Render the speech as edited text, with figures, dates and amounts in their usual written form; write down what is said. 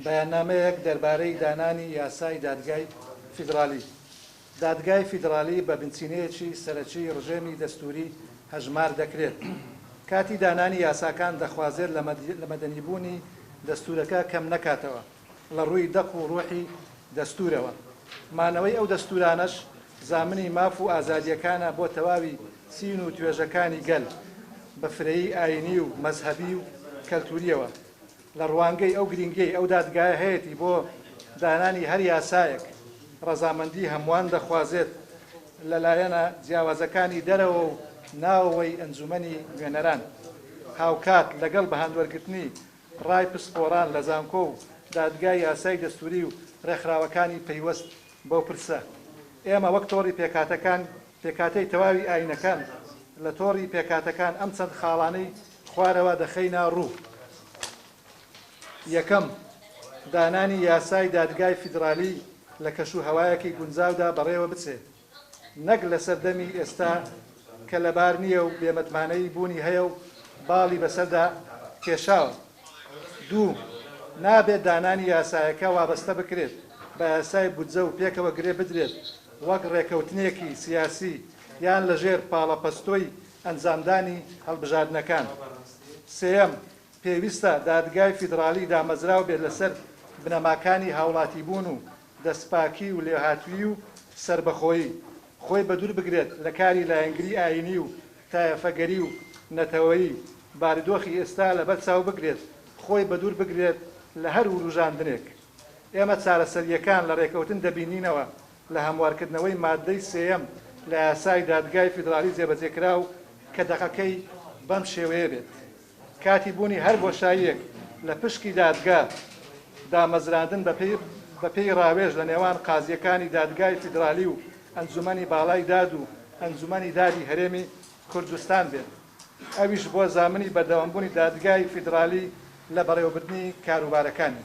بەیاننامەیەک دەربارەی دانانی یاسای دادگای فیدڕالی. دادگای فیدڕالی بە بنچینەیەکی سەرەکی ڕژێمی دەستووری هەژمار دەکرێت. کاتی دانانی یاساکان دەخوازێت لە مەدەنیبوونی دەستوورەکە کەم نەکاتەوە لە ڕووی دەق و ڕوحی دەستوورەوە. مانەوەی ئەو دەستوورانەش زامنی ماف و ئازادییەکانە بۆ تەواوی چین و توێژەکانی گەل بە فرەیی ئایینی و مەزهەبی و کەلتوورییەوە. لە ڕوانگەی ئەو گرینگیەی ئەو دادگایە هەیەتی بۆ دانانی هەر یاسایەک، ڕەزامەندی هەمووان دەخوازێت لە لایەنە جیاوازەکانی دەرەوە و ناوەوەی ئەنجومەنی نوێنەران، هاوکات لەگەڵ بەهەندوەرگرتنی ڕای پسپۆڕان لە زانکۆ و دادگای یاسای دەستوری و ڕێکخراوەکانی پەیوەست بەو پرسە. ئێمە وەک تۆڕی پێکهاتەکان پێکهاتەی تەواوی ئایینەکان لە تۆڕی پێکهاتەکان ئەم چەند خاڵانەی خوارەوە دەخەینە ڕوو. یەکەم، دانانی یاسای دادگای فیدرالی لە کەش و هەوایەکی گونجاودا بەڕێوە بچێ، نەک لەسەر دەمی ئێستا کە لەبار نییە و بێمتمانەیی بوونی هەیە و باڵی بەسەردا کێشاوە. دوو، نابێت دانانی یاسایەکە وابەستە بکرێت بە یاسای بودجە و پێکەوە گرێ بدرێت وەک ڕێکەوتنێکی سیاسی یان لەژێر پاڵەپەستۆی ئەنجامدانی هەڵبژاردنەکان. سێیەم، پێویستە دادگای فیدڕالی دامەزراو بێت لەسەر بنەماکانی هاوڵاتیبوون و دەستپاکی و لێهاتوویی و سەربەخۆیی، خۆی بەدوور بگرێت لە کاری لایەنگری ئایینی و تایەفەگەری و نەتەوەیی، بارودۆخی ئێستا لەبەر چاو بگرێت، خۆی بەدوور بگرێت لە هەر وروژاندنێک. ئێمە چارەسەرییەکان لە رێکەوتن دەبینینەوە لە هەموارکردنەوەی ماددەی سێیەم لە یاسای دادگای فیدرالی جێبەجێکراو کە دەقەکەی بەم شێوەیە بێت، کاتی بوونی هەر بۆشاییەک لە پشکی دادگا، دامەزراندن بەپێی راوێژ لە نێوان قازییەکانی دادگای فیدرالی و ئەنجومەنی باڵای داد و ئەنجومەنی دادی هەرێمی کوردستان بێت، ئەویش بۆ زامنی بەردەوامبوونی دادگای فیدرالی لە بەڕێوەبردنی کاروبارەکانی.